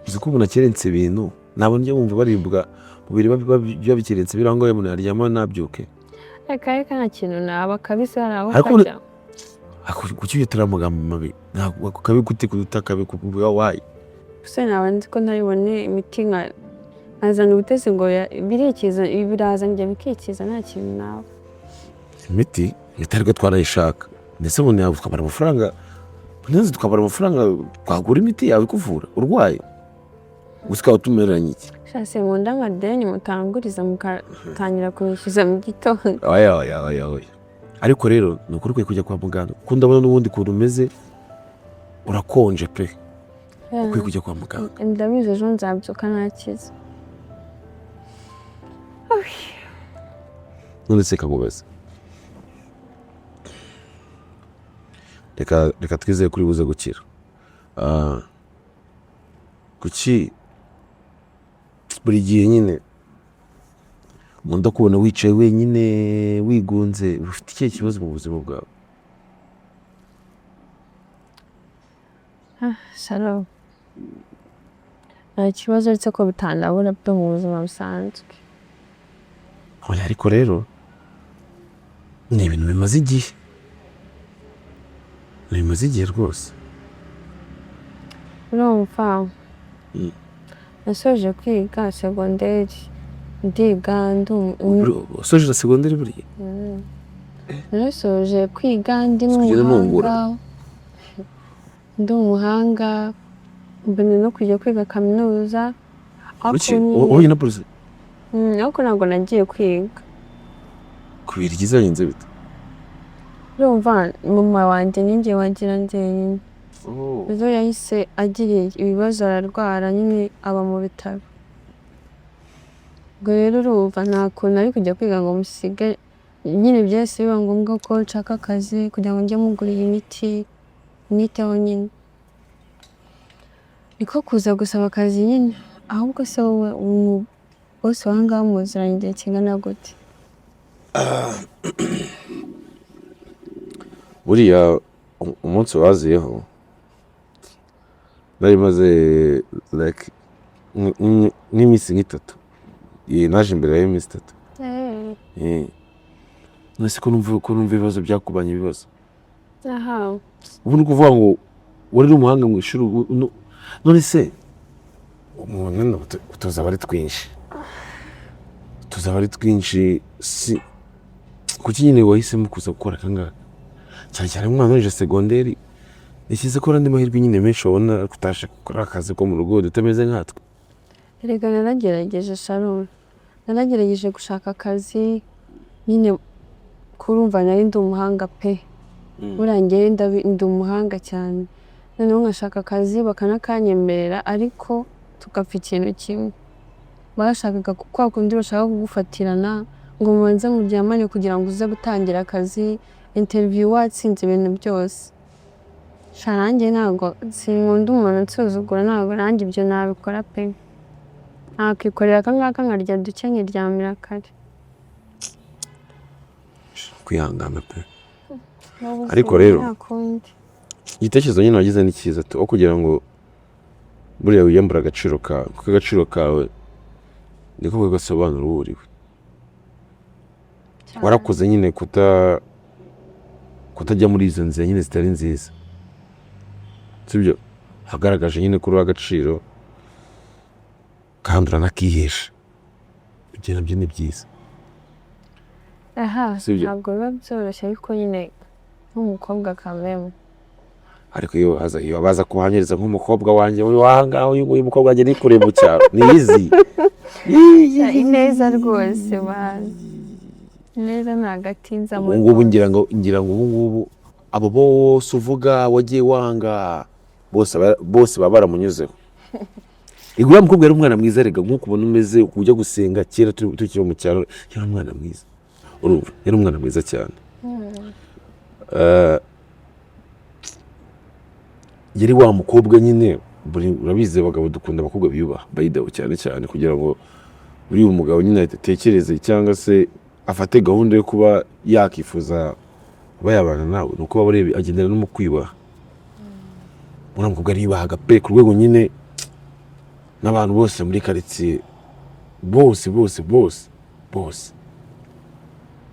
Uzi ko umuntu akerensa ibintu, ntabwo njya wumva baribwa mubiri biba bikerense biri aho ngaho, umuntu yaryama ntabyuke. Reka reka, nta kintu naba kabisa, hari aho Ariko kajya. Kuki uyitera amagambo mabi? Ntabwo kabi gute kuruta kabi kuvuga wayi. Gusa naba nzi ko ntaribone imiti nka nkazana ubutesi ngo birikiza, biraza njya bikikiza, nta kintu naba. Imiti ariko twarayishaka, ndetse umuntu yawe tukabara amafaranga, neza tukabara amafaranga twagura imiti yawe ikuvura urwaye gusa, ukaba tumeranye iki? Shase nkunda amadeni mutanguriza mugatangira kunyishyuza mu gitondo. Oya oya oya oya, ariko rero ni ukuri ukwiye kujya kwa muganga, kuko ndabona n'ubundi ukuntu umeze urakonje pe, ukwiye kujya kwa muganga. Ndabizi, ejo nzabyuka ntakize. None se kamubaza, reka reka twizeye kuri buze gukira. Kuki buri gihe nyine nkunda kubona wicaye wenyine wigunze? Ufite ikihe kibazo mu buzima bwawe? Shalom, nta kibazo uretse ko bitandabura byo mu buzima busanzwe. Oya, ariko rero ni ibintu bimaze igihe, ni bimaze igihe rwose. Urumva, nasoje kwiga segonderi, ndiga Usoje na segonderi buriya? Narasoje kwiga ndi Kugenda nungura. n'umuhanga, ndi umuhanga, mbona no kujya kwiga kaminuza, ariko Kuki wowe na polisi? Ariko ntabwo nagiye kwiga. Kubera ikizagenze bite? Urumva, mama wanjye ninjye wagira njyenyine, rero yahise agira ibibazo ararwara nyine, aba mu bitaro. Ubwo rero urumva nta kuntu ari kujya kwiga ngo musige nyine, byahise biba ngombwa ko nshaka akazi kugira ngo njye mugurira imiti, mwiteho nyine. Niko kuza gusaba akazi nyine. Ahubwo se wowe, umu boss waha ngaha muziranye igihe kingana gute? Buriya umunsi waziyeho nari maze like nk'iminsi nk'itatu. Naje imbere y'iminsi 3. None ko numva ibibazo byakubanye ibibazo? Aha. Ubu ni ukuvuga ngo wari uri umuhanga mu ishuri, none se umuntu tuzaba ari twinshi, tuzaba ari twinshi, si kuki nyine wahisemo kuza gukora aka ngaka, cyane cyane umwana urangije segonderi? Nishyize ko andi mahirwe nyine menshi wabona kutasha gukora akazi ko mu rugo utameze nkatwe. Erega naragerageje, Sharon. Naragerageje gushaka akazi nyine, kurumva nari ndi umuhanga pe. Buriya njyewe ndi umuhanga cyane. Noneho nkashaka akazi bakanakanyemerera, ariko tugapfa ikintu kimwe. Bashakaga kwa kundi bashaka kugufatirana ngo mubanze muryamane kugira ngo uze gutangira akazi, interview watsinze, ibintu byose. Sha, nanjye ntabwo sinkunda umuntu unsuzugura, ntabwo nanjye ibyo nabikora pe. Nakwikorera aka ngaka nkarya duke nkiryamira kare. Kwihangana pe. N'ubuzima. Ariko rero, nta kundi. Igitekerezo nyine wagize ni cyiza tu, aho kugira ngo buriya wiyambure agaciro kawe, kuko agaciro kawe niko gasobanura uwo uriwe. Warakoze nyine kutajya muri izo nzira nyine zitari nziza, sibyo? Hagaragaje nyine ko uri uw'agaciro kandi uranakihesha. Ibyo nabyo ni byiza. Aha. Sibyo? Ntabwo biba byoroshye, ariko nyine nk'umukobwa kameme. Ariko iyo baza, iyo baza kuhanyiriza nk'umukobwa wanjye uyu wahangaha, uyu nguyu umukobwa wanjye nikureye mu cyaro niyizi. Ineza rwose bazi ineza ntabwo atinza. Ubu ngubu ngira ngo ubu ngubu abo bose uvuga wagiye wanga bose bose baba baramunyuzeho. Uriya mukobwa yari umwana mwiza rega, nk'uko ubona umeze ujya gusenga. Kera tukiri mu cyaro yari umwana mwiza, urumva, yari umwana mwiza cyane. Yari wa mukobwa nyine urabizi abagabo dukunda abakobwa biyubaha, by the way, cyane cyane kugira ngo buriya umugabo nyine atekereze cyangwa se afate gahunda yo kuba yakifuza kuba yabana nawe, ni uko aba areba agendera no mu kwiyubaha. Uriya mukobwa ariyubahaga pe, ku rwego nyine n'abantu bose muri karitsiye bose bose bose bose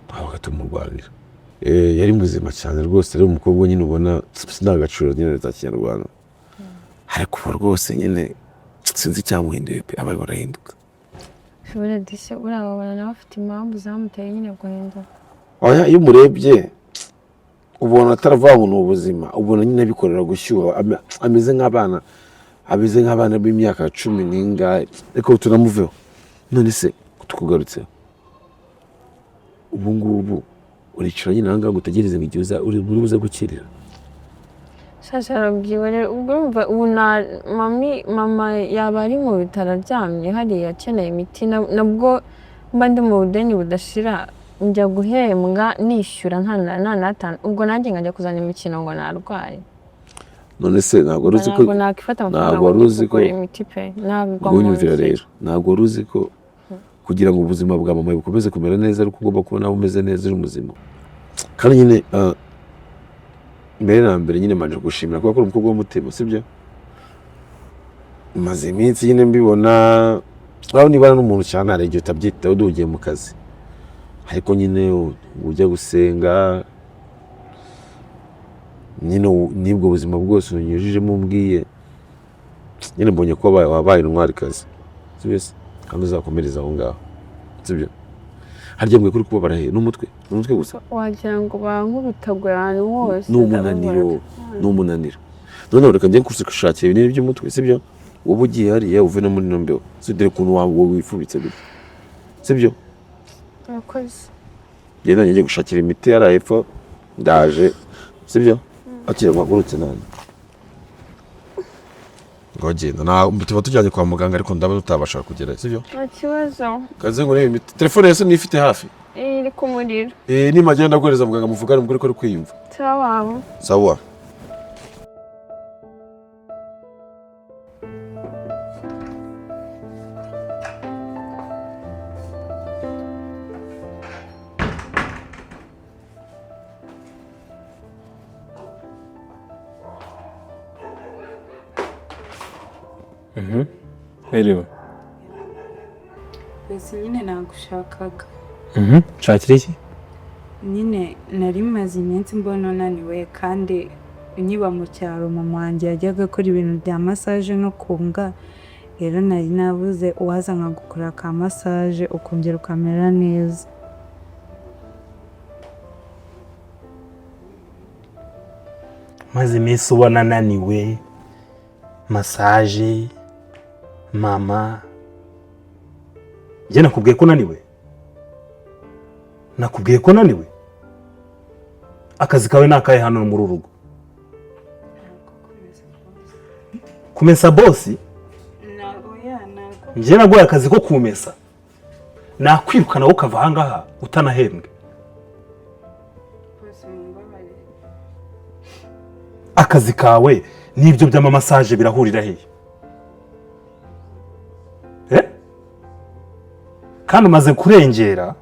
babaga tumurwanira. Yari muzima cyane rwose, ari umukobwa nyine ubona indangagaciro nyine za kinyarwanda, ariko ubu rwose nyine sinzi icyamuhinduye pe, aba barahinduka. Ushobora dise uriya babona nawe afite impamvu zamuteye nyine guhinduka. Oya, iyo umurebye ubona ataravuga ngo ni ubuzima, ubona nyine abikorera gushyuha, ameze nk'abana b'imyaka 10 n'ingahe. Ariko tunamuveho. None se tukugarutseho, ubu ngubu uricara nyine aha ngaha ngo utegereze ngo igihe uri buze gukirira? Shasha, arabwiwe rero ubwo urumva ubu na mami, mama yaba ari mu bitaro aryamye hariya akeneye imiti, nabwo mba ndi mu budeni budashira. Njya guhembwa nishyura nta n'atanu, ubwo nanjye nkajya kuzana imikino ngo narwaye. None se ntabwo wari uzi ko Ntabwo nakifata amafaranga ntabwo wari ngo njye uzi ko kugura imiti pe, ntabwo ngo unyumvira rero, ntabwo wari uzi ko kugira ngo ubuzima bwa mama bukomeze kumera neza ariko ugomba kuba nawe umeze neza, uri muzima? Kandi nyine mbere na mbere nyine mbanje gushimira kuba ko uri umukobwa w'umutima, sibyo? Maze iminsi nyine mbibona, urabona nibana n'umuntu cyane hari igihe utabyitaho duhugiye mu kazi, ariko nyine ujya gusenga nyine n'ubwo buzima bwose unyujijemo umbwiye, nyine mbonye ko wabaye intwarikazi, sibyo se? Kandi uzakomereza aho ngaho, sibyo? Harya mbwiye ko uri kubabara he? N'umutwe? Ni umutwe gusa? Wagira ngo bankubitagura ahantu hose. Ni umunaniro, ni umunaniro. Noneho reka njye gushakira ibinini by'umutwe, sibyo? Wowe ugiye hariya uve no muri ino mbeho, si dore ukuntu wowe wifubitse gutya, sibyo? Murakoze. Genda, njye gushakira imiti hariya hepfo, ndaje, sibyo? Akira guhagurutse nanjye ngo genda, tuba tujyanye kwa muganga ariko ndaba tutabasha kugera, sibyo? Nta kibazo. Kaze ngo urebe imiti. Telefone yose niyo ifite hafi? Iri ku muriro. Eh, nimagenda ndaguhereza muganga muvugane, mugore ko ari kwiyumva. Sawa. Sawa. Mwiriwe. Mbese nyine nagushakaga. Nshakira iki? Nyine nari maze iminsi mbona unaniwe, kandi nkiba mu cyaro mama wanjye yajyaga akora ibintu bya massage no kunga. Rero nari nabuze uwaza nkagukora ka massage ukongera ukamera neza. Maze iminsi ubona ananiwe, massage, mama. Njye nakubwiye ko naniwe. Nakubwiye ko naniwe. Akazi kawe ni akahe hano muri uru rugo? Kumesa bosi? Njye naguhaye akazi ko kumesa. Nakwirukana wowe ukava aha ngaha utanahembwe. Akazi kawe n'ibyo by'amamasaje birahurira hehe? Kandi umaze kurengera,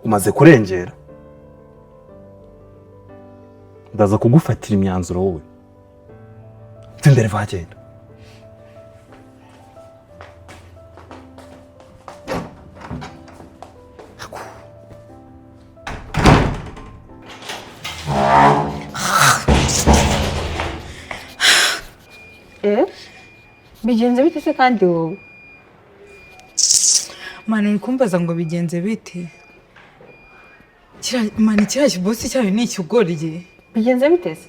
umaze kurengera. Ndaza kugufatira imyanzuro wowe. Mva imbere vagenda. Bigenze bite se kandi wowe? Mani uri kumbaza ngo bigenze bite? Mani kiriya kibosi cyayo ni ikigoryi. Bigenze bite se?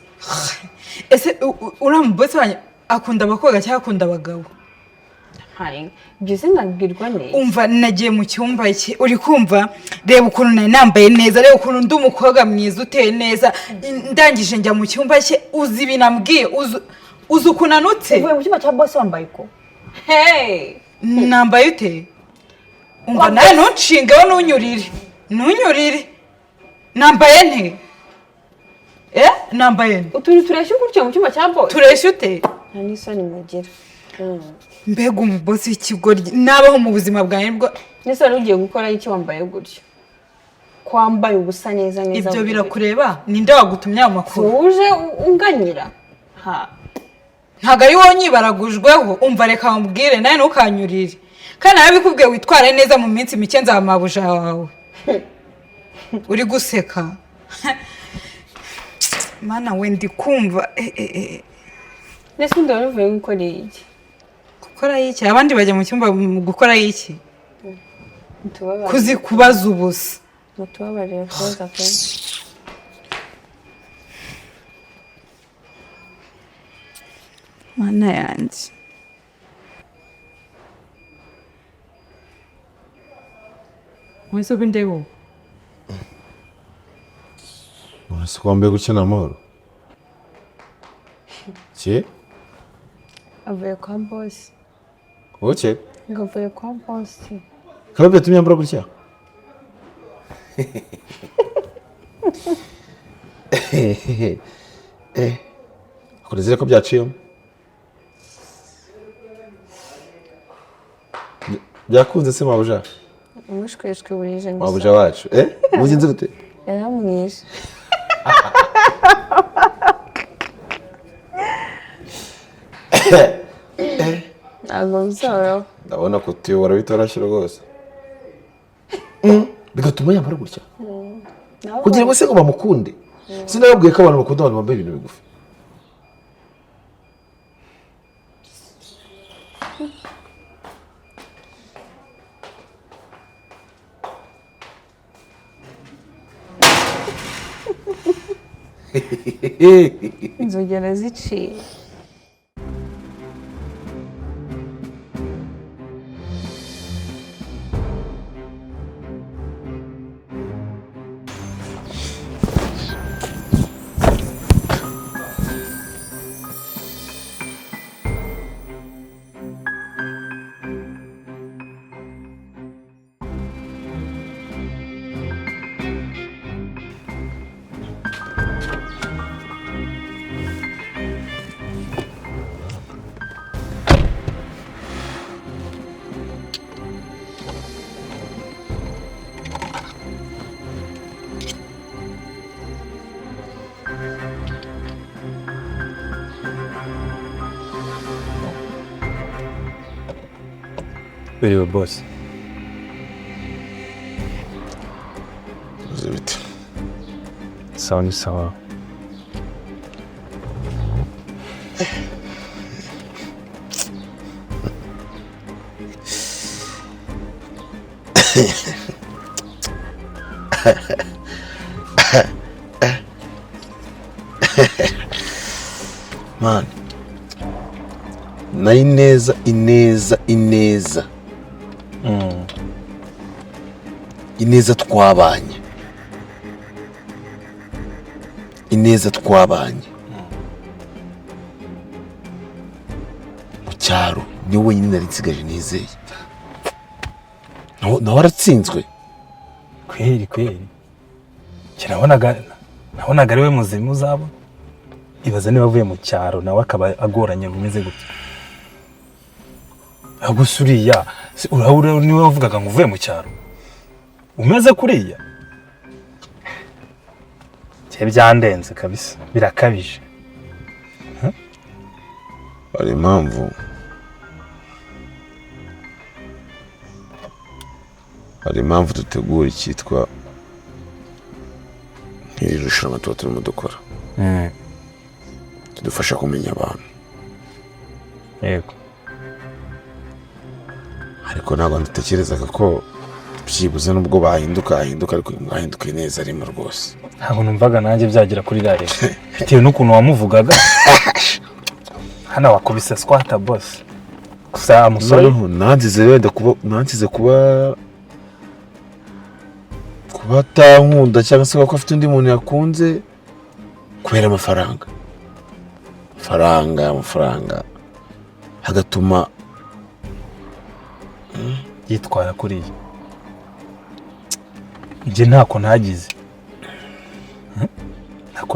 Ese uriya mubosi wanjye akunda abakobwa cyangwa akunda abagabo? Ibyo sinabwirwa neza. Umva nagiye mu cyumba cye uri kumva, reba ukuntu nari nambaye neza, reba ukuntu ndi umukobwa mwiza uteye neza, ndangije njya mu cyumba cye, uzi ibintu ambwiye, uzi ukuntu anutse. Uvuye mu cyumba cya bosi wambaye uko? Hey! Nambaye ute? Umva nawe ntunshingeho, ntunyurire. Ntunyurire. Nambaye nte? Nambaye nte? Utuntu tureshya gutya mu cyumba cya bosi? Tureshya ute? Nta n'isoni mugira. Mbega umubosi w'ikigoryi nabaho mu buzima bwanjye bwo. Nese wari ugiye gukora iki wambaye gutya? Kwambaye ubusa neza neza. Ibyo birakureba? Ninde wagutumye ayo makuru? Uje unganyira. Ha. Ntabwo ari wowe nyibaragujweho, umva reka nkubwire nawe ntukanyurire. Kandi narabikubwiye witware neza mu minsi mike nzaba mabuja wawe. Uri guseka. Mana we ndi kumva. Nese undi wari uvuye gukora iki? Gukora iki? Abandi bajya mu cyumba gukora iki? Kuzi kubaza ubusa. Mutubabarire kubaza pe. Mana yanjye. Mwese ubindebo. Mwese kwambaye gukina amahoro. Ki? Avuye kwa boss. Oke. Ngo avuye kwa boss. Karabye tumye ambara gutya. Akunezere ko byaciyemo. Byakunze se mabuja? Umushweshwe burije ngo. Mabuja wacu. Mugenzi gute? Yaramwishe. Ntabwo bizoroha. Ndabona kutuyobora bitoroshye rwose. Bigatuma yambara gutya. Kugira ngo se ngo bamukunde. Sinababwiye ko abantu bakunda abantu bambaye ibintu bigufi. Inzogera ziciye. Biriwe boss. Zibite. Sawa ni sawa. Man. Na ineza ineza ineza. Ineza twabanye, ineza twabanye mu cyaro, niwe wenyine nari nsigaje nizeye. Nawe aratsinzwe. Kweri kweri, nabonaga ari we muzima uzabona. Ibaze niba avuye mu cyaro nawe akaba agoranye ngo umeze gutya. Gusa uriya niwe wavugaga ngo uvuye mu cyaro umeze kuriya, byandenze kabisa, birakabije. Hari impamvu, hari impamvu dutegura icyitwa nk'iri rushanwa tuba turimo dukora, tudufasha kumenya abantu. Yego. Ariko ntabwo dutekerezaga ko byibuze nubwo bahinduka hahinduka, ariko mwahinduka neza arimo rwose. Ntabwo numvaga nanjye byagera kuri rariya, bitewe n'ukuntu wamuvugaga. Hano wakubise squata boss. Gusa musore nanzize wenda kuba nanzize kuba atankunda cyangwa se ko afite undi muntu yakunze kubera amafaranga. Amafaranga hagatuma yitwara kuriya. Njye ntako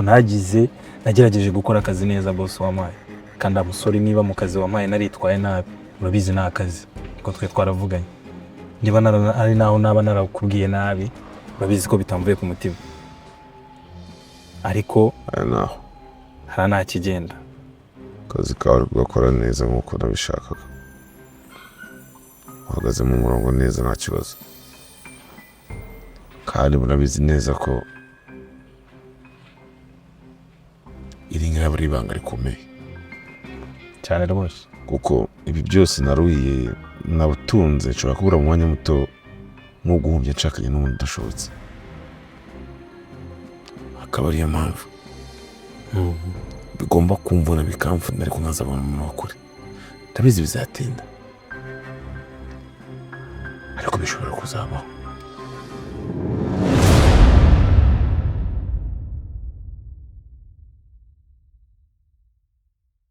ntagize, nagerageje gukora akazi neza boss wampaye. Kandi amusore niba mu kazi wampaye naritwaye nabi, urabizi ni akazi ko twe twaravuganye. Niba ari naho naba narakubwiye nabi, urabizi ko bitamvuye ku mutima. Ariko naho hari ntakigenda. Akazi kawe ugakora neza nkuko nabishakaga, uhagaze mu murongo neza nta kibazo. Kandi murabizi neza ko iri ngaba ari ibanga rikomeye cyane rwose, kuko ibi byose naruhiye nabutunze nshobora kubura mu mwanya muto nk'uguhumbya nshakanye n'umuntu udashobotse. Akaba ariyo mpamvu bigomba kumvuna bikamvuna, ariko nkazabona umuntu wa kure. Ndabizi bizatinda, ariko bishobora kuzabaho.